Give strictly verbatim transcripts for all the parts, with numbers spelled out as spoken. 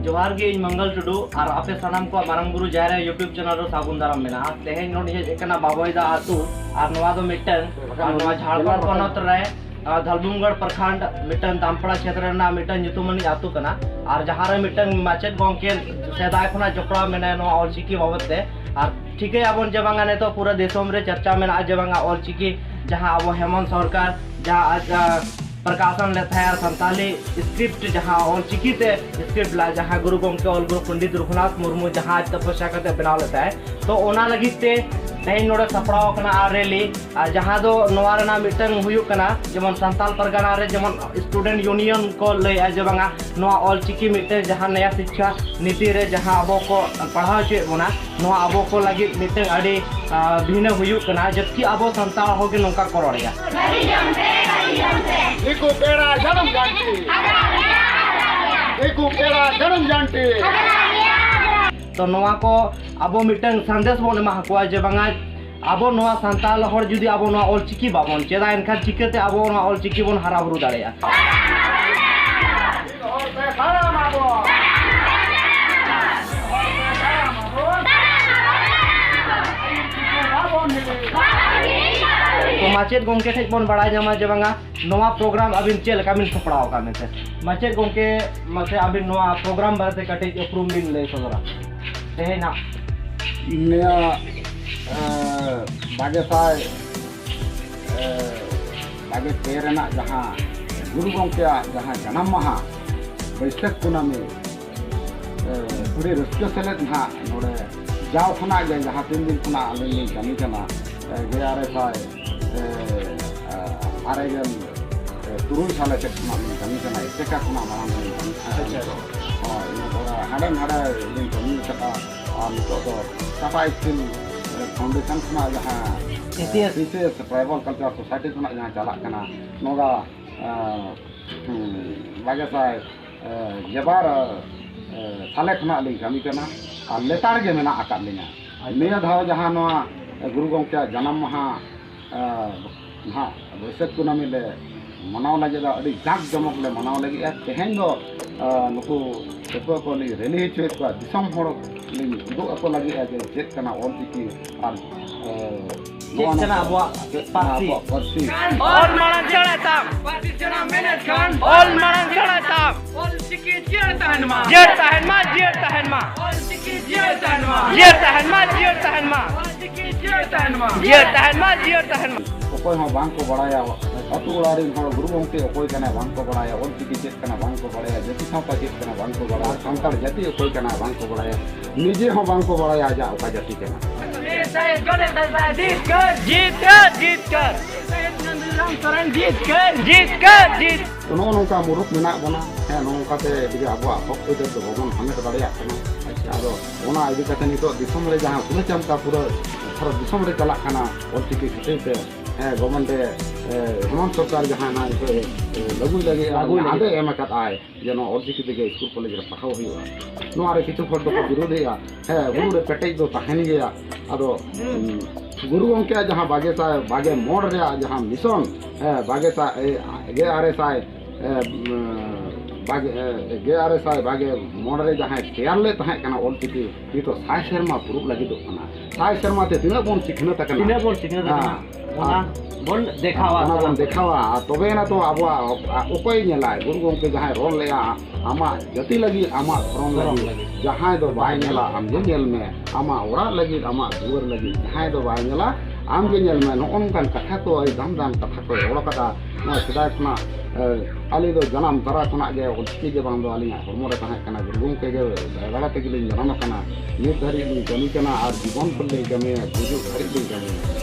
ᱡᱚᱦᱟᱨ ᱜᱮ, ᱤᱧ ᱢᱚᱝᱜᱚᱞ ᱴᱩᱰᱩ ᱟᱨ ᱟᱯᱮ ᱥᱟᱱᱟᱢ ᱠᱚᱣᱟᱜ ᱢᱟᱨᱟᱝ ᱵᱩᱨᱩ ᱡᱟᱦᱮᱨ ᱟᱭᱳ YouTube channel ᱨᱮ ᱥᱟᱹᱜᱩᱱ ᱫᱟᱨᱟᱢ ᱢᱮᱱᱟᱜᱼᱟ᱾ ᱛᱮᱦᱮᱧ ᱱᱚᱰᱮ ᱦᱮᱡ ᱟᱠᱟᱱᱟ ᱵᱟᱵᱚᱭᱫᱟ ᱟᱹᱛᱩ, ᱟᱨ ᱱᱚᱣᱟ ᱫᱚ ᱢᱤᱫᱴᱟᱝ, ᱟᱨ ᱱᱚᱣᱟ ᱡᱷᱟᱲᱠᱷᱚᱸᱰ ᱯᱚᱱᱚᱛ ᱨᱮ, ᱟᱨ, ᱫᱷᱟᱞᱵᱷᱩᱢᱜᱚᱲ ᱯᱨᱚᱠᱷᱚᱸᱰ ᱢᱤᱫᱴᱟᱝ ᱫᱟᱢᱯᱟᱲᱟ ᱪᱷᱮᱛᱨᱚ ᱨᱮᱱᱟᱜ ᱢᱤᱫᱴᱟᱝ ᱧᱩᱛᱩᱢᱟᱱᱤᱡ ᱟᱹᱛᱩ ᱠᱟᱱᱟ᱾ ᱟᱨ ᱡᱟᱦᱟᱸ ᱨᱮ ᱢᱤᱫᱴᱟᱝ ᱢᱟᱪᱮᱫ ᱜᱚᱢᱠᱮ ᱥᱮᱫᱟᱭ ᱠᱷᱚᱱᱟᱜ ᱡᱚᱯᱲᱟᱣ ᱢᱮᱱᱟᱭᱟ ᱱᱚᱣᱟ ᱚᱞᱪᱤᱠᱤ ᱵᱟᱵᱚᱫ ᱛᱮ᱾ ᱟᱨ ᱴᱷᱤᱠᱟᱹᱭᱟᱵᱚᱱ ᱡᱮ ᱵᱟᱝᱟ, ᱱᱤᱛᱚᱜ ᱯᱩᱨᱟᱹ ᱫᱤᱥᱚᱢ ᱨᱮ ᱪᱟᱨᱪᱟ ᱢᱮᱱᱟᱜᱼᱟ ᱡᱮ ᱵᱟᱝᱟ, ᱚᱞᱪᱤᱠᱤ ᱡᱟᱦᱟᱸ ᱟᱵᱚ ᱦᱮᱢᱚᱱᱛ ᱥᱚᱨᱠᱟᱨ ᱡᱟᱦᱟᱸ ᱟᱡ, ᱟ, ᱯᱨᱚᱠᱟᱥᱚᱱ ᱞᱮᱫ ᱛᱟᱦᱮᱸᱫ, ᱟᱨ ᱥᱟᱱᱛᱟᱞᱤ script ᱡᱟᱦᱟᱸ ᱚᱞᱪᱤᱠᱤ ᱛᱮ script ᱞᱮᱫ, ᱡᱟᱦᱟᱸ ᱜᱩᱨᱩ ᱜᱚᱢᱠᱮ ᱚᱞ ᱜᱩᱨᱩ ᱯᱚᱱᱰᱤᱛ ᱨᱚᱜᱷᱩᱱᱟᱛᱷ ᱢᱩᱨᱢᱩ ᱡᱟᱦᱟᱸ ᱟᱡ ᱛᱚᱯᱚᱥᱭᱟ ᱠᱟᱛᱮ ᱵᱮᱱᱟᱣ ᱞᱮᱫ ᱛᱟᱦᱮᱸᱫ, ᱛᱚ ᱚᱱᱟ ᱞᱟᱹᱜᱤᱫ ᱛᱮ ᱛᱮᱦᱮᱧ ᱱᱚᱰᱮ ᱥᱟᱯᱲᱟᱣ ᱟᱠᱟᱱᱟ ᱟᱨ ᱨᱮᱞᱤ, ᱟᱨ ᱡᱟᱦᱟᱸ ᱫᱚ ᱱᱚᱣᱟ ᱨᱮᱱᱟᱜ ᱢᱤᱫᱴᱟᱝ ᱦᱩᱭᱩᱜ ᱠᱟᱱᱟ, ᱡᱮᱢᱚᱱ ᱥᱟᱱᱛᱟᱞ ᱯᱟᱨᱜᱟᱱᱟ ᱨᱮ ᱡᱮᱢᱚᱱ student union ᱠᱚ ᱞᱟᱹᱭᱮᱫᱼᱟ ᱡᱮ ᱵᱟᱝᱟ, ᱱᱚᱣᱟ ᱚᱞᱪᱤᱠᱤ ᱢᱤᱫᱴᱟᱝ ᱡᱟᱦᱟᱸ ᱱᱟᱭᱟ ᱥᱤᱠᱠᱷᱟ ᱱᱤᱛᱤ ᱨᱮ ᱡᱟᱦᱟᱸ ᱟᱵᱚ ᱠᱚ ᱯᱟᱲᱦᱟᱣ ᱦᱚᱪᱚᱭᱮᱫ ᱵᱚᱱᱟ, ᱱᱚᱣᱟ ᱟᱵᱚ ᱠᱚ ᱞᱟᱹᱜᱤᱫ ᱢᱤᱫᱴᱟᱝ ᱟᱹᱰᱤ, ᱟ, ᱵᱷᱤᱱᱟᱹ ᱦᱩᱭᱩᱜ ᱠᱟᱱᱟ, ᱡᱚᱵᱠᱤ ᱟᱵᱚ ᱥᱟᱱᱛᱟᱲ ᱦᱚᱲ ᱜᱮ ᱱᱚᱝᱠᱟ ᱠᱚ ᱨᱚᱲᱮᱫᱼᱟ᱾ ᱫᱤᱠᱩ ᱯᱮᱲᱟ ᱡᱟᱱᱟᱢ ᱡᱟᱱᱴᱤ, ᱫᱤᱠᱩ ᱯᱮᱲᱟ ᱡᱟᱱᱟᱢ ᱡᱟᱱᱴᱤ᱾ ᱛᱚ ᱱᱚᱣᱟ ᱠᱚ ᱟᱵᱚ ᱢᱤᱫᱴᱟᱝ ᱥᱟᱸᱫᱮᱥ ᱵᱚᱱ ᱮᱢᱟ ᱠᱚᱣᱟ ᱡᱮ ᱵᱟᱝᱟ, ᱟᱵᱚ ᱱᱚᱣᱟ ᱥᱟᱱᱛᱟᱲ ᱦᱚᱲ ᱡᱩᱫᱤ ᱟᱵᱚ ᱱᱚᱣᱟ ᱚᱞᱪᱤᱠᱤ ᱵᱟᱵᱚᱱ ᱪᱮᱫᱟ, ᱮᱱᱠᱷᱟᱱ ᱪᱤᱠᱟᱹᱛᱮ ᱟᱵᱚ ᱱᱚᱣᱟ ᱚᱞᱪᱤᱠᱤ ᱵᱚᱱ ᱦᱟᱨᱟ ᱵᱩᱨᱩ ᱫᱟᱲᱮᱭᱟᱜᱼᱟ? ᱛᱚ ᱢᱟᱪᱮᱫ ᱜᱚᱢᱠᱮ ᱴᱷᱮᱱ ᱵᱚᱱ ᱵᱟᱲᱟᱭ ᱧᱟᱢᱟ ᱡᱮ ᱵᱟᱝᱟ, ᱱᱚᱣᱟ program ᱟᱹᱵᱤᱱ ᱪᱮᱫ ᱞᱮᱠᱟ ᱵᱤᱱ ᱥᱟᱯᱲᱟᱣ ᱟᱠᱟᱫ ᱢᱮᱱᱛᱮ᱾ ᱢᱟᱪᱮᱫ ᱜᱚᱢᱠᱮ, ᱢᱟᱥᱮ ᱟᱹᱵᱤᱱ ᱱᱚᱣᱟ program ᱵᱟᱨᱮᱛᱮ ᱠᱟᱹᱴᱤᱡ ᱩᱯᱨᱩᱢ ᱵᱤᱱ ᱞᱟᱹᱭ ᱥᱚᱫᱚᱨᱟ ᱛᱮᱦᱮᱧᱟᱜ᱾ ᱱᱤᱭᱟᱹ, ᱮ, ᱵᱟᱜᱮ ᱥᱟᱭ, ᱮ, ᱵᱟᱜᱮ ᱯᱮ ᱨᱮᱱᱟᱜ ᱡᱟᱦᱟᱸ ᱜᱩᱨᱩ ᱜᱚᱢᱠᱮᱭᱟᱜ ᱡᱟᱦᱟᱸ ᱡᱟᱱᱟᱢ ᱢᱟᱦᱟ, ᱵᱟᱹᱭᱥᱟᱹᱠᱷ ᱠᱩᱱᱟᱹᱢᱤ, ᱮ, ᱟᱹᱰᱤ ᱨᱟᱹᱥᱠᱟᱹ ᱥᱮᱞᱮᱫ ᱱᱟᱦᱟᱜ ᱱᱚᱰᱮ ᱡᱟᱣ ᱠᱷᱚᱱᱟᱜ ᱜᱮ, ᱡᱟᱦᱟᱸ ᱛᱤᱱ ᱫᱤᱱ ᱠᱷᱚᱱᱟᱜ ᱟᱹᱞᱤᱧ ᱞᱤᱧ ᱠᱟᱹᱢᱤ ᱠᱟᱱᱟ, ᱮ, ᱜᱮᱞ ᱟᱨᱮ ᱥᱟᱭ, ᱮ, ᱮ, ᱟᱨᱮ ᱜᱮᱞ ᱛᱩᱨᱩᱭ ᱥᱟᱞᱮ ᱥᱮᱫ ᱠᱷᱚᱱᱟᱜ ᱞᱤᱧ ᱠᱟᱹᱢᱤ ᱠᱟᱱᱟ, ᱮᱥᱮᱠᱟ ᱠᱷᱚᱱᱟᱜ ᱢᱟᱲᱟᱝ ᱞᱤᱧ ᱠᱟᱹᱢᱤ ᱠᱟᱱᱟ᱾ ᱟᱪᱪᱷᱟ᱾ ᱦᱳᱭ, ᱤᱱᱟᱹ ᱯᱚᱨᱮ ᱦᱟᱸᱰᱮ ᱱᱟᱰᱮ ᱞᱤᱧ ᱠᱟᱹᱢᱤ ᱠᱟᱫᱟ᱾ ᱟᱨ ᱱᱤᱛᱚᱜ ᱫᱚ Tata Steel Foundation ᱠᱷᱚᱱᱟᱜ ᱡᱟᱦᱟᱸ, T C S. T C S Tribal Culture Society ᱠᱷᱚᱱᱟᱜ ᱡᱟᱦᱟᱸ ᱪᱟᱞᱟᱜ ᱠᱟᱱᱟ, ᱱᱚᱰᱟ, ᱮ, ᱦᱩᱸ, ᱵᱟᱜᱮ ᱥᱟᱭ, ᱮ, ᱜᱮᱵᱟᱨ, ᱮ, ᱥᱟᱞᱮ ᱠᱷᱚᱱᱟᱜ ᱞᱤᱧ ᱠᱟᱹᱢᱤ ᱠᱟᱱᱟ ᱟᱨ ᱞᱮᱛᱟᱲ ᱜᱮ ᱢᱮᱱᱟᱜ ᱟᱠᱟᱫ ᱞᱤᱧᱟ᱾ ᱟᱪᱪᱷᱟ᱾ ᱱᱤᱭᱟᱹ ᱫᱷᱟᱣ ᱡᱟᱦᱟᱸ ᱱᱚᱣᱟ, ᱮ, ᱜᱩᱨᱩ ᱜᱚᱢᱠᱮᱭᱟᱜ ᱡᱟᱱᱟᱢ ᱢᱟᱦᱟ, ᱮ, ᱱᱟᱦᱟᱜ ᱵᱟᱹᱭᱥᱟᱹᱠᱷ ᱠᱩᱱᱟᱹᱢᱤ ᱞᱮ ᱢᱟᱱᱟᱣ ᱞᱟᱹᱜᱤᱫ, ᱟᱹᱰᱤ ᱡᱟᱠ ᱡᱚᱢᱚᱠ ᱞᱮ ᱢᱟᱱᱟᱣ ᱞᱟᱹᱜᱤᱫᱼᱟ᱾ ᱛᱮᱦᱮᱧ ᱫᱚ, ᱮ, ᱱᱩᱠᱩ ᱡᱚᱛᱚ ᱠᱚ ᱞᱤᱧ ᱨᱮᱞᱤ ᱦᱚᱪᱚᱭᱮᱫ ᱠᱚᱣᱟ, ᱫᱤᱥᱚᱢ ᱦᱚᱲ ᱞᱤᱧ ᱩᱫᱩᱜ ᱟᱠᱚ ᱞᱟᱹᱜᱤᱫ ᱡᱮ ᱪᱮᱫ ᱠᱟᱱᱟ ᱚᱞ ᱪᱤᱠᱤ ᱟᱨ, ᱮ, ᱪᱮᱫ ᱱᱚᱣᱟ ᱠᱟᱱᱟ ᱱᱚᱝᱠᱟ ᱟᱵᱚᱣᱟᱜ ᱪᱮᱫ ᱠᱟᱱᱟ ᱯᱟᱹᱨᱥᱤ? ᱟᱵᱚᱣᱟᱜ ᱯᱟᱹᱨᱥᱤ᱾ ᱚᱞ ᱢᱟᱲᱟᱝ ᱥᱮᱬᱟᱭ ᱛᱟᱢ᱾ ᱯᱟᱹᱨᱥᱤ ᱥᱮᱬᱟ ᱢᱮᱱᱮᱫ ᱠᱷᱟᱱ ᱚᱞ ᱢᱟᱲᱟᱝ ᱥᱮᱬᱟᱭ ᱛᱟᱢ᱾ ᱚᱞ ᱪᱤᱠᱤ ᱡᱤᱭᱟᱹᱲ ᱛᱟᱦᱮᱱ ᱢᱟ᱾ ᱡᱤᱭᱟᱹᱲ ᱛᱟᱦᱮᱱ ᱢᱟ, ᱡᱤᱭᱟᱹᱲ ᱛᱟᱦᱮᱱ ᱢᱟ᱾ ᱚᱞ ᱪᱤᱠᱤ ᱡᱤᱭᱟᱹᱲ ᱛᱟᱦᱮᱱ ᱢᱟ᱾ ᱡᱤᱭᱟᱹᱲ ᱛᱟᱦᱮᱱ ᱢᱟ, ᱡᱤᱭᱟᱹᱲ ᱛᱟᱦᱮᱱ ᱢᱟ᱾ ᱚᱞ ᱪᱤᱠᱤ ᱡᱤᱭᱟᱹᱲ ᱛᱟᱦᱮᱱ ᱢᱟ᱾ ᱡᱤᱭᱟᱹᱲ ᱛᱟᱦᱮᱱ ᱢᱟ, ᱡᱤᱭᱟᱹᱲ ᱛᱟᱦᱮᱱ ᱢᱟ᱾ ᱚᱠᱚᱭ ᱦᱚᱸ ᱵᱟᱝ ᱠᱚ ᱵᱟᱲᱟᱭᱟ, ᱟᱹᱛᱩ ᱚᱲᱟᱜ ᱨᱮᱱ ᱦᱚᱲ ᱜᱩᱨᱩ ᱜᱚᱢᱠᱮ ᱚᱠᱚᱭ ᱠᱟᱱᱟᱭ ᱵᱟᱝ ᱠᱚ ᱵᱟᱲᱟᱭᱟ, ᱚᱞ ᱪᱤᱠᱤ ᱪᱮᱫ ᱠᱟᱱᱟ ᱵᱟᱝ ᱠᱚ ᱵᱟᱲᱟᱭᱟ, ᱡᱟᱹᱛᱤ ᱥᱟᱶᱛᱟ ᱪᱮᱫ ᱠᱟᱱᱟ ᱵᱟᱝ ᱠᱚ ᱵᱟᱲᱟᱭᱟ, ᱥᱟᱱᱛᱟᱲ ᱡᱟᱹᱛᱤ ᱚᱠᱚᱭ ᱠᱟᱱᱟᱭ ᱵᱟᱝ ᱠᱚ ᱵᱟᱲᱟᱭᱟ, ᱱᱤᱡᱮ ᱦᱚᱸ ᱵᱟᱝ ᱠᱚ ᱵᱟᱲᱟᱭᱟ ᱟᱡᱟᱜ ᱚᱠᱟ ᱡᱟᱹᱛᱤ ᱠᱟᱱᱟ᱾ ᱥᱟᱦᱮᱵ ᱜᱚᱰᱮᱛ ᱦᱟᱸᱥᱫᱟ ᱡᱤᱛᱠᱟᱹᱨ᱾ ᱡᱤᱛᱠᱟᱹᱨ, ᱡᱤᱛᱠᱟᱹᱨ᱾ ᱥᱟᱦᱮᱵ ᱱᱟᱱᱫᱩᱨᱟᱢ ᱥᱚᱨᱮᱱ ᱡᱤᱛᱠᱟᱹᱨ᱾ ᱡᱤᱛᱠᱟᱹᱨ, ᱡᱤᱛ- ᱛᱚ, ᱱᱚᱜᱼᱚ ᱱᱚᱝᱠᱟ ᱢᱩᱨᱩᱠ ᱢᱮᱱᱟᱜ ᱵᱚᱱᱟ᱾ ᱦᱮᱸ, ᱱᱚᱜᱼᱚ ᱱᱚᱝᱠᱟᱛᱮ ᱡᱩᱫᱤ ᱟᱵᱚᱣᱟᱜ ᱦᱚᱠ ᱟᱹᱭᱫᱟᱹᱨ ᱫᱚ ᱵᱟᱵᱚᱱ ᱦᱟᱢᱮᱴ ᱫᱟᱲᱮᱭᱟᱜ ᱠᱟᱱᱟ, ᱟᱪᱪᱷᱟ, ᱟᱫᱚ ᱚᱱᱟ ᱤᱫᱤ ᱠᱟᱛᱮ ᱱᱤᱛᱚᱜ ᱫᱤᱥᱚᱢ ᱨᱮ ᱡᱟᱦᱟᱸ ᱦᱩᱞᱟᱹ ᱪᱟᱢᱴᱟ ᱯᱩᱨᱟᱹ ᱵᱷᱟᱨᱚᱛ ᱫᱤᱥᱚᱢ ᱨᱮ ᱪᱟᱞᱟᱜ ᱠᱟᱱᱟ ᱚᱞᱪᱤᱠᱤ ᱠᱷᱟᱹᱛᱤᱨ ᱛᱮ, ᱦᱮᱸ, ᱜᱚᱵᱷᱚᱨᱱᱢᱮᱱᱴ ᱨᱮ, ᱮ, ᱦᱮᱢᱚᱱᱛ ᱥᱚᱨᱠᱟᱨ ᱡᱟᱦᱟᱸ ᱱᱟᱜ ᱱᱤᱛᱚᱜ, ᱮ, ᱞᱟᱹᱜᱩᱭ ᱞᱟᱹᱜᱤᱫ, ᱞᱟᱹᱜᱩᱭ ᱞᱟᱹᱜᱤᱫ᱾ ᱟᱸᱫᱮ ᱮᱢ ᱟᱠᱟᱫ ᱟᱭ ᱡᱮ ᱱᱚᱣᱟ ᱚᱞᱪᱤᱠᱤ ᱛᱮᱜᱮ ᱤᱥᱠᱩᱞ ᱠᱚᱞᱮᱡᱽ ᱨᱮ ᱯᱟᱲᱦᱟᱣ ᱦᱩᱭᱩᱜᱼᱟ᱾ ᱱᱚᱣᱟ ᱨᱮ ᱠᱤᱪᱷᱩ ᱦᱚᱲ ᱫᱚᱠᱚ ᱵᱤᱨᱳᱫᱷᱮᱜᱼᱟ᱾ ᱦᱮᱸ, ᱦᱩᱲᱩ ᱨᱮ ᱯᱮᱴᱮᱡ ᱫᱚ ᱛᱟᱦᱮᱱ ᱜᱮᱭᱟ᱾ ᱟᱫᱚ, ᱦᱩᱸ᱾ ᱩᱸ, ᱜᱩᱨᱩ ᱜᱚᱢᱠᱮᱭᱟᱜ ᱡᱟᱦᱟᱸ ᱵᱟᱜᱮ ᱥᱟᱭ ᱵᱟᱜᱮ ᱢᱚᱬ ᱨᱮᱭᱟᱜ ᱡᱟᱦᱟᱸ ᱢᱤᱥᱚᱱ, ᱦᱮᱸ, ᱵᱟᱜᱮ ᱥᱟᱭ, ᱮ, ᱜᱮ ᱟᱨᱮ ᱥᱟᱭ, ᱮ, ᱩᱸ, ᱵᱟᱜᱮ, ᱮ, ᱜᱮ ᱟᱨᱮ ᱥᱟᱭ ᱵᱟᱜᱮ ᱢᱚᱬ ᱨᱮ ᱡᱟᱦᱟᱸᱭ ᱛᱮᱭᱟᱨ ᱞᱮᱫ ᱛᱟᱦᱮᱸ ᱠᱟᱱᱟ ᱚᱞᱪᱤᱠᱤ, ᱱᱤᱛᱚᱜ ᱥᱟᱭ ᱥᱮᱨᱢᱟ ᱯᱩᱨᱩᱜ ᱞᱟᱹᱜᱤᱫᱚᱜ ᱠᱟᱱᱟ᱾ ᱥᱟᱭ ᱥᱮᱨᱢᱟ ᱛᱮ ᱛᱤᱱᱟᱹᱜ ᱵᱚᱱ ᱥᱤᱠᱷᱱᱟᱹᱛ ᱟᱠᱟᱱᱟ? ᱛᱤᱱᱟᱹᱜ ᱵᱚᱱ ᱥᱤᱠᱷᱱᱟᱹᱛ ᱟᱠᱟᱱᱟ? ᱦᱮᱸ᱾ ᱚᱱᱟ ᱵᱚᱱ ᱫᱮᱠᱷᱟᱣᱟ᱾ ᱚᱱᱟ ᱵᱚᱱ ᱫᱮᱠᱷᱟᱣᱟ᱾ ᱟᱨ ᱛᱚᱵᱮ ᱮᱱᱟ ᱛᱚ ᱟᱵᱚᱣᱟᱜ ᱚᱠᱚᱭ ᱧᱮᱞᱟᱭ? ᱜᱩᱨᱩ ᱜᱚᱢᱠᱮ ᱡᱟᱦᱟᱸᱭ ᱨᱚᱲ ᱞᱮᱜᱼᱟ, ᱟᱢᱟᱜ ᱡᱟᱹᱛᱤ ᱞᱟᱹᱜᱤᱫ, ᱟᱢᱟᱜ ᱫᱷᱚᱨᱚᱢ ᱫᱷᱚᱨᱚᱢ ᱞᱟᱹᱜᱤᱫ, ᱞᱟᱹᱜᱤᱫ᱾ ᱡᱟᱦᱟᱸᱭ ᱫᱚ ᱵᱟᱭ ᱧᱮᱞᱟ, ᱟᱢ ᱜᱮ ᱧᱮᱞ ᱢᱮ᱾ ᱟᱢᱟᱜ ᱚᱲᱟᱜ ᱞᱟᱹᱜᱤᱫ, ᱟᱢᱟᱜ ᱫᱩᱣᱟᱹᱨ ᱞᱟᱹᱜᱤᱫ, ᱡᱟᱦᱟᱸᱭ ᱫᱚ ᱵᱟᱭ ᱧᱮᱞᱟ, ᱟᱢ ᱜᱮ ᱧᱮᱞ ᱢᱮ᱾ ᱱᱚᱜᱼᱚ ᱱᱚᱝᱠᱟᱱ ᱠᱟᱛᱷᱟ ᱠᱚ, ᱟᱹᱰᱤ ᱫᱟᱢ ᱫᱟᱢ ᱠᱟᱛᱷᱟ ᱠᱚᱭ ᱨᱚᱲ ᱠᱟᱫᱟ᱾ ᱱᱚᱣᱟ ᱥᱮᱫᱟᱭ ᱠᱷᱚᱱᱟᱜ, ᱮ, ᱟᱹᱞᱤᱧ ᱫᱚ ᱡᱟᱱᱟᱢ ᱛᱚᱨᱟ ᱠᱷᱚᱱᱟᱜ ᱜᱮ ᱚᱞᱪᱤᱠᱤ ᱜᱮ ᱵᱟᱝ ᱫᱚ ᱟᱹᱞᱤᱧᱟᱜ ᱦᱚᱲᱢᱚ ᱨᱮ ᱛᱟᱦᱮᱸ ᱠᱟᱱᱟ᱾ ᱜᱩᱨᱩ ᱜᱚᱢᱠᱮ ᱜᱮ ᱫᱟᱭᱟ ᱫᱟᱲᱟ ᱛᱮᱜᱮ ᱞᱤᱧ ᱡᱟᱱᱟᱢ ᱟᱠᱟᱱᱟ᱾ ᱱᱤᱛ ᱫᱷᱟᱹᱨᱤᱡ ᱞᱤᱧ ᱠᱟᱹᱢᱤ ᱠᱟᱱᱟ ᱟᱨ ᱡᱤᱵᱚᱱ ᱵᱷᱳᱨ ᱞᱤᱧ ᱠᱟᱹᱢᱤᱭᱟ, ᱜᱩᱡᱩᱜ ᱫᱷᱟᱹᱨᱤᱡ ᱞᱤᱧ ᱠᱟᱹᱢᱤᱭᱟ᱾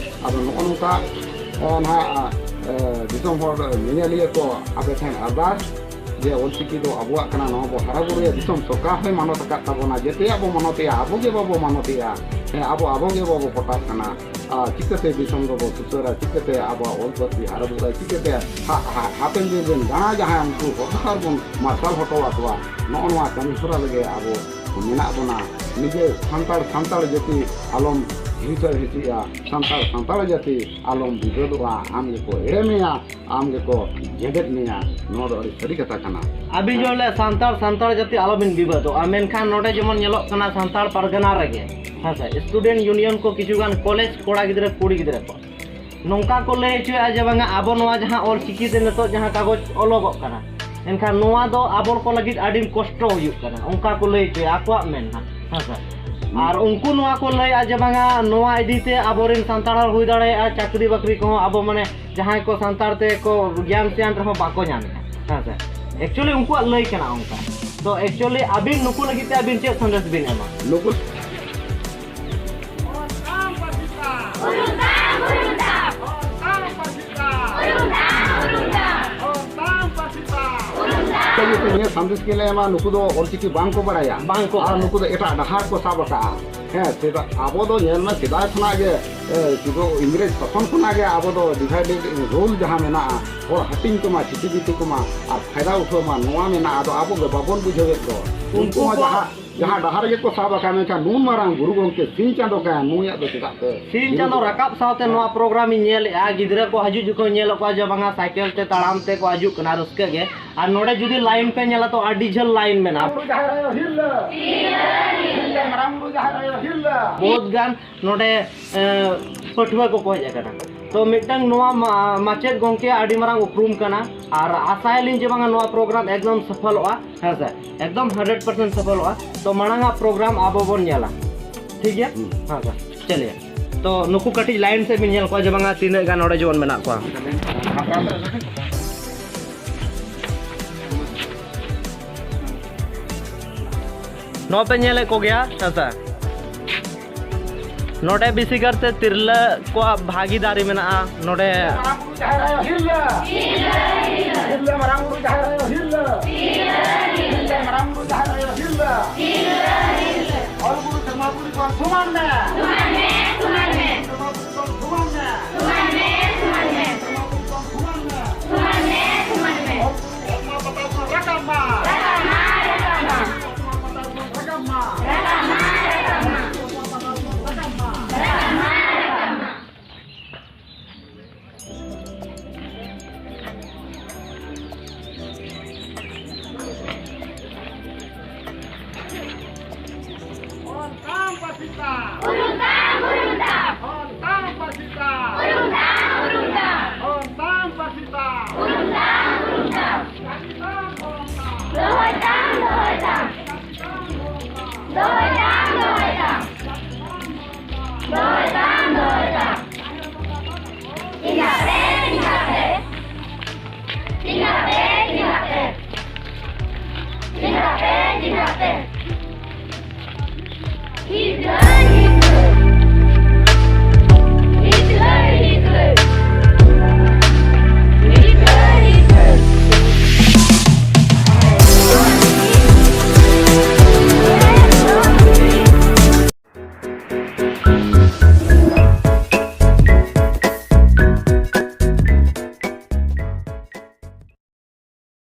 ᱟᱫᱚ ᱱᱚᱜᱼᱚ ᱱᱚᱝᱠᱟ, ᱮ, ᱱᱟᱦᱟᱜ, ᱮ, ᱫᱤᱥᱚᱢ ᱦᱚᱲ ᱧᱮᱧᱮᱞᱤᱭᱟᱹ ᱠᱚ ᱟᱯᱮ ᱴᱷᱮᱱ ᱟᱨᱫᱟᱥ ᱡᱮ ᱚᱞᱪᱤᱠᱤ ᱫᱚ ᱟᱵᱚᱣᱟᱜ ᱠᱟᱱᱟ, ᱱᱚᱣᱟ ᱵᱚ ᱦᱟᱨᱟ ᱵᱩᱨᱩᱭᱟ, ᱫᱤᱥᱚᱢ ᱥᱚᱨᱠᱟᱨ ᱦᱚᱸᱭ ᱢᱟᱱᱚᱛ ᱟᱠᱟᱫ ᱛᱟᱵᱚᱱᱟ᱾ ᱡᱮᱛᱮᱭᱟᱜ ᱵᱚ ᱢᱟᱱᱚᱛᱮᱭᱟ, ᱟᱵᱚ ᱜᱮ ᱵᱟᱵᱚ ᱢᱟᱱᱚᱛᱮᱭᱟ᱾ ᱦᱮᱸ, ᱟᱵᱚ, ᱟᱵᱚ ᱜᱮ ᱵᱟᱵᱚ ᱯᱚᱴᱟᱜ ᱠᱟᱱᱟ᱾ ᱟᱨ ᱪᱤᱠᱟᱹᱛᱮ ᱫᱤᱥᱚᱢ ᱫᱚᱵᱚ ᱥᱩᱥᱟᱹᱨᱟ, ᱪᱤᱠᱟᱹᱛᱮ ᱟᱵᱚᱣᱟᱜ ᱚᱞ ᱯᱟᱹᱨᱥᱤ ᱦᱟᱨᱟ ᱵᱩᱨᱩᱜᱼᱟ, ᱪᱤᱠᱟᱹᱛᱮ ᱦᱟ-, ᱦᱟ-, ᱦᱟᱯᱮᱱ ᱫᱤᱱ ᱨᱮᱱ ᱡᱟᱦᱟᱸᱭ ᱡᱟᱦᱟᱸᱭ ᱩᱱᱠᱩ ᱦᱚᱨ ᱰᱟᱦᱟᱨ ᱵᱚᱱ ᱢᱟᱨᱥᱟᱞ ᱦᱚᱴᱚ ᱟᱠᱚᱣᱟ? ᱱᱚᱜᱼᱚ ᱱᱚᱣᱟ ᱠᱟᱹᱢᱤ ᱦᱚᱨᱟ ᱨᱮᱜᱮ ᱟᱵᱚ ᱢᱮᱱᱟᱜ ᱵᱚᱱᱟ᱾ ᱱᱤᱡᱮ ᱥᱟᱱᱛᱟᱲ, ᱥᱟᱱᱛᱟᱲ ᱡᱟᱹᱛᱤ ᱟᱞᱚᱢ ᱦᱤᱥᱟᱹ ᱦᱤᱥᱤᱜᱼᱟ, ᱥᱟᱱᱛᱟᱲ ᱥᱟᱱᱛᱟᱲ ᱡᱟᱹᱛᱤ ᱟᱞᱚᱢ ᱵᱤᱵᱟᱹᱫᱚᱜᱼᱟ, ᱟᱢ ᱜᱮᱠᱚ ᱮᱲᱮ ᱢᱮᱭᱟ, ᱟᱢ ᱜᱮᱠᱚ ᱡᱮᱵᱮᱫ ᱢᱮᱭᱟ᱾ ᱱᱚᱣᱟ ᱫᱚ ᱟᱹᱰᱤ ᱥᱟᱹᱨᱤ ᱠᱟᱛᱷᱟ ᱠᱟᱱᱟ᱾ ᱟᱹᱵᱤᱱ ᱡᱮ ᱵᱚᱞᱮ ᱥᱟᱱᱛᱟᱲ ᱥᱟᱱᱛᱟᱲ ᱡᱟᱹᱛᱤ ᱟᱞᱚᱵᱤᱱ ᱵᱤᱵᱟᱹᱫᱚᱜᱼᱟ, ᱢᱮᱱᱠᱷᱟᱱ ᱱᱚᱰᱮ ᱡᱮᱢᱚᱱ ᱧᱮᱞᱚᱜ ᱠᱟᱱᱟ ᱥᱟᱱᱛᱟᱲ ᱯᱟᱨᱜᱟᱱᱟ ᱨᱮᱜᱮ, ᱦᱮᱸ ᱥᱮ, student union ᱠᱚ ᱠᱤᱪᱷᱩ ᱜᱟᱱ ᱠᱚᱞᱮᱡᱽ ᱠᱚᱲᱟ ᱜᱤᱫᱽᱨᱟᱹ ᱠᱩᱲᱤ ᱜᱤᱫᱽᱨᱟᱹ ᱠᱚ ᱱᱚᱝᱠᱟ ᱠᱚ ᱞᱟᱹᱭ ᱦᱚᱪᱚᱭᱮᱫᱼᱟ ᱡᱮ ᱵᱟᱝᱟ ᱟᱵᱚ ᱱᱚᱣᱟ ᱡᱟᱦᱟᱸ ᱚᱞ ᱪᱤᱠᱤ ᱛᱮ ᱱᱤᱛᱚᱜ ᱡᱟᱦᱟᱸ ᱠᱟᱜᱚᱡᱽ ᱚᱞᱚᱜᱚᱜ ᱠᱟᱱᱟ, ᱮᱱᱠᱷᱟᱱ ᱱᱚᱣᱟ ᱫᱚ ᱟᱵᱚ ᱠᱚ ᱞᱟᱹᱜᱤᱫ ᱟᱹᱰᱤ ᱠᱚᱥᱴᱚ ᱦᱩᱭᱩᱜ ᱠᱟᱱᱟ, ᱚᱱᱠᱟ ᱠᱚ ᱞᱟᱹᱭ ᱦᱚᱪᱚᱭᱟ ᱟᱠᱚᱣᱟᱜ ᱢᱮᱱ ᱦᱟᱸᱜ, ᱦᱮᱸ ᱥᱮ᱾ ᱟᱨ ᱩᱱᱠᱩ ᱱᱚᱣᱟ ᱠᱚ ᱞᱟᱹᱭᱟ ᱡᱮ ᱵᱟᱝᱟ ᱱᱚᱣᱟ ᱤᱫᱤ ᱛᱮ ᱟᱵᱚᱨᱮᱱ ᱥᱟᱱᱛᱟᱲ ᱦᱚᱲ ᱦᱩᱭ ᱫᱟᱲᱮᱭᱟᱜᱼᱟ ᱪᱟᱹᱠᱨᱤ ᱵᱟᱹᱠᱨᱤ ᱠᱚᱦᱚᱸ ᱟᱵᱚ ᱢᱟᱱᱮ ᱡᱟᱦᱟᱸᱭ ᱠᱚ ᱥᱟᱱᱛᱟᱲ ᱛᱮ ᱠᱚ ᱜᱮᱭᱟᱱ ᱥᱮᱭᱟᱱ ᱨᱮᱦᱚᱸ ᱵᱟᱠᱚ ᱧᱟᱢᱮᱫᱼᱟ, ᱦᱮᱸ ᱥᱮ᱾ Actually ᱩᱱᱠᱩᱣᱟᱜ ᱞᱟᱹᱭ ᱠᱟᱱᱟ ᱚᱱᱠᱟ᱾ ᱛᱚ actually ᱟᱹᱵᱤᱱ ᱱᱩᱠᱩ ᱞᱟᱹᱜᱤᱫ ᱛᱮ ᱟᱹᱵᱤᱱ ᱪᱮᱫ ᱥᱟᱸᱫᱮᱥ ᱵᱤᱱ ᱮᱢᱟ? ᱱᱩᱠᱩ ᱱᱤᱭᱟᱹ ᱥᱟᱸᱫᱮᱥ ᱜᱮᱞᱮ ᱮᱢᱟ, ᱱᱩᱠᱩ ᱫᱚ ᱚᱞᱪᱤᱠᱤ ᱵᱟᱝ ᱠᱚ ᱵᱟᱲᱟᱭᱟ᱾ ᱵᱟᱝ ᱠᱚ ᱟᱨ ᱵᱟᱲᱟᱭᱟ᱾ ᱱᱩᱠᱩ ᱫᱚ ᱮᱴᱟᱜ ᱰᱟᱦᱟᱨ ᱠᱚ ᱥᱟᱵ ᱟᱠᱟᱜᱼᱟ᱾ ᱦᱮᱸ, ᱥᱮᱫᱟᱭ ᱟᱵᱚ ᱫᱚ ᱧᱮᱞ ᱢᱮ, ᱥᱮᱫᱟᱭ ᱠᱷᱚᱱᱟᱜ ᱜᱮ, ᱮ, ᱥᱩᱫᱷᱩ ᱤᱝᱨᱮᱡᱽ ᱥᱟᱥᱚᱱ ᱠᱷᱚᱱᱟᱜ ᱜᱮ ᱟᱵᱚ ᱫᱚ divide and rule ᱡᱟᱦᱟᱸ ᱢᱮᱱᱟᱜᱼᱟ, ᱦᱚᱲ ᱦᱟᱹᱴᱤᱧ ᱠᱚᱢᱟ, ᱪᱷᱤᱛᱤ ᱵᱤᱛᱤ ᱠᱚᱢᱟ, ᱟᱨ ᱯᱷᱟᱭᱫᱟ ᱩᱴᱷᱟᱹᱣ ᱢᱟ, ᱱᱚᱣᱟ ᱢᱮᱱᱟᱜᱼᱟ᱾ ᱟᱫᱚ ᱟᱵᱚ ᱜᱮ ᱵᱟᱵᱚᱱ ᱵᱩᱡᱷᱟᱹᱣᱮᱫ ᱫᱚ᱾ ᱩᱱᱠᱩ ᱩᱱᱠᱩ ᱢᱟ ᱠᱚ ᱡᱟᱦᱟᱸ, ᱡᱟᱦᱟᱸ ᱰᱟᱦᱟᱨ ᱜᱮᱠᱚ ᱥᱟᱵ ᱟᱠᱟᱫ, ᱢᱮᱱᱠᱷᱟᱱ ᱱᱩᱱ ᱢᱟᱨᱟᱝ ᱜᱩᱨᱩ ᱜᱚᱢᱠᱮ ᱥᱤᱧ ᱪᱟᱸᱫᱚ ᱠᱟᱱ, ᱱᱩᱭᱟᱜ ᱫᱚ ᱪᱮᱫᱟᱜ ᱯᱮ ᱥᱤᱧ ᱪᱟᱸᱫᱚ ᱵᱤᱨᱩᱫᱷ ᱨᱟᱠᱟᱵ ᱥᱟᱶᱛᱮ ᱱᱚᱣᱟ program ᱤᱧ ᱧᱮᱞᱮᱫᱼᱟ, ᱜᱤᱫᱽᱨᱟᱹ ᱠᱚ ᱦᱤᱡᱩᱜ ᱡᱚᱠᱷᱚᱱ ᱧᱮᱞᱮᱫ ᱠᱚᱣᱟ ᱡᱮ ᱵᱟᱝᱟ ᱥᱟᱭᱠᱮᱞ ᱛᱮ ᱛᱟᱲᱟᱢ ᱛᱮ ᱠᱚ ᱦᱤᱡᱩᱜ ᱠᱟᱱᱟ, ᱨᱟᱹᱥᱠᱟᱹ ᱜᱮ᱾ ᱟᱨ ᱱᱚᱰᱮ ᱡᱩᱫᱤ line ᱯᱮ ᱧᱮᱞᱟ ᱛᱚ ᱟᱹᱰᱤ ᱡᱷᱟᱹᱞ line ᱢᱮᱱᱟᱜᱼᱟ᱾ ᱢᱟᱨᱟᱝ ᱵᱩᱨᱩ ᱡᱟᱦᱮᱨ ᱟᱭᱳ ᱦᱤᱨᱞᱟᱹ᱾ ᱦᱤᱨᱞᱟᱹ, ᱢᱟᱨᱟᱝ ᱵᱩᱨᱩ ᱡᱟᱦᱮᱨ ᱟᱭᱳ ᱦᱤᱨᱞᱟᱹ᱾ ᱵᱚᱦᱩᱛ ᱜᱟᱱ ᱱᱚᱰᱮ, ᱮ, ᱯᱟᱹᱴᱷᱩᱣᱟᱹ ᱠᱚᱠᱚ ᱦᱮᱡ ᱟᱠᱟᱱᱟ᱾ ᱛᱚ ᱢᱤᱫᱴᱟᱝ ᱱᱚᱣᱟ ᱢᱟ-, ᱢᱟᱪᱮᱫ ᱜᱚᱢᱠᱮ ᱟᱹᱰᱤ ᱢᱟᱨᱟᱝ ᱩᱯᱨᱩᱢ ᱠᱟᱱᱟ, ᱟᱨ ᱟᱥᱟᱭᱟᱞᱤᱧ ᱡᱮ ᱵᱟᱝᱟ ᱱᱚᱣᱟ program ᱮᱠᱫᱚᱢ ᱥᱚᱯᱷᱚᱞᱚᱜᱼᱟ, ᱦᱮᱸ ᱥᱮ, ᱮᱠᱫᱚᱢ hundred percent ᱥᱚᱯᱷᱚᱞᱚᱜᱼᱟ᱾ ᱛᱚ ᱢᱟᱲᱟᱝ ᱟᱜ program ᱟᱵᱚ ᱵᱚᱱ ᱧᱮᱞᱟ, ᱴᱷᱤᱠ ᱜᱮᱭᱟ? ᱦᱩᱸ᱾ ᱦᱮᱸ ᱥᱮ, ᱪᱚᱞᱤᱭᱮ᱾ ᱛᱚ ᱱᱩᱠᱩ ᱠᱟᱹᱴᱤᱡ line ᱥᱮᱫ ᱵᱤᱱ ᱧᱮᱞ ᱠᱚᱣᱟ ᱡᱮ ᱵᱟᱝᱟ ᱛᱤᱱᱟᱹᱜ ᱜᱟᱱ ᱱᱚᱰᱮ ᱡᱮᱢᱚᱱ ᱢᱮᱱᱟᱜ ᱠᱚᱣᱟ᱾ ᱱᱚᱣᱟ ᱯᱮ ᱧᱮᱞᱮᱫ ᱠᱚᱜᱮᱭᱟ, ᱦᱮᱸ ᱥᱮ? ᱱᱚᱰᱮ ᱵᱮᱥᱤ ᱠᱟᱨᱛᱮ ᱛᱤᱨᱞᱟᱹ ᱠᱚᱣᱟᱜ ᱵᱷᱟᱹᱜᱤᱫᱟᱨᱤ ᱢᱮᱱᱟᱜᱼᱟ ᱱᱚᱰᱮ᱾ ᱢᱟᱨᱟᱝ ᱵᱩᱨᱩ ᱡᱟᱦᱮᱨ ᱟᱭᱳ ᱦᱤᱨᱞᱟᱹ᱾ ᱦᱤᱨᱞᱟᱹ ᱢᱟᱨᱟᱝ ᱵᱩᱨᱩ ᱡᱟᱦᱮᱨ ᱟᱭᱳ ᱦᱤᱨᱞᱟᱹ᱾ ᱦᱤᱨᱞᱟᱹ ᱢᱟᱨᱟᱝ ᱵᱩᱨᱩ ᱡᱟᱦᱮᱨ ᱟᱭᱳ ᱦᱤᱨᱞᱟᱹ᱾ ᱦᱤᱨᱞᱟᱹ ᱦᱤᱨᱞᱟᱹ ᱚᱞ ᱜᱩᱨᱩ ᱥᱮᱨᱢᱟ ᱯᱩᱨᱤ ᱠᱚ ᱥᱚᱢᱟᱱ ᱢᱮ᱾ ᱥᱚᱢᱟᱱ ᱢᱮ, ᱥᱚᱢᱟᱱ ᱢᱮ᱾ ᱥᱮᱨᱢᱟ ᱯᱩᱨᱤ ᱠᱚ ᱥᱚᱢᱟᱱ ᱢᱮ᱾ ᱥᱚᱢᱟᱱ ᱢᱮ, ᱥᱚᱢᱟᱱ ᱢᱮ᱾ ᱥᱮᱨᱢᱟ ᱯᱩᱨᱤ ᱠᱚ ᱥᱚᱢᱟᱱ ᱢᱮ᱾ ᱥᱚᱢᱟᱱ ᱢᱮ, ᱥᱚᱢᱟᱱ ᱢᱮ᱾ ᱚᱞ ᱜᱩᱨᱩ ᱥᱮᱨᱢᱟ ᱯᱟᱛᱟᱞ ᱠᱷᱚᱱ ᱨᱟᱠᱟᱵ ᱢᱟ᱾ ᱨᱟᱠᱟᱵ ᱢᱟ, ᱨᱟᱠᱟᱵ ᱢᱟ᱾ ᱥᱮᱨᱢᱟ ᱯᱟᱛᱟᱞ ᱠᱷᱚᱱ ᱨᱟᱠᱟᱵ ᱢᱟ᱾ ᱨᱟᱠᱟᱵ ᱢᱟ, ᱨᱟᱠᱟᱵ ᱢᱟ᱾ ᱯᱟᱹᱨᱥᱤ ᱛᱟᱢ᱾ ᱩᱨᱩᱢ ᱛᱟᱢ, ᱩᱨᱩᱢ ᱛᱟᱢ᱾ ᱦᱚᱲ ᱛᱟᱢ ᱯᱟᱹᱨᱥᱤ ᱛᱟᱢ᱾ ᱩᱨᱩᱢ ᱛᱟᱢ, ᱩᱨᱩᱢ ᱛᱟᱢ᱾ ᱦᱚᱲ ᱛᱟᱢ ᱯᱟᱹᱨᱥᱤ ᱛᱟᱢ᱾ ᱩᱨᱩᱢ ᱛᱟᱢ, ᱩᱨᱩᱢ ᱛᱟᱢ᱾ ᱪᱟᱹᱠᱨᱤ ᱛᱟᱢ, ᱫᱚᱦᱚᱭ ᱛᱟᱢ᱾ ᱫᱚᱦᱚᱭ ᱛᱟᱢ, ᱫᱚᱦᱚᱭ ᱛᱟᱢ᱾ ᱪᱟᱹᱠᱨᱤ ᱛᱟᱢ, ᱫᱚᱦᱚᱭ ᱛᱟᱢ᱾ ᱫᱚᱦᱚᱭ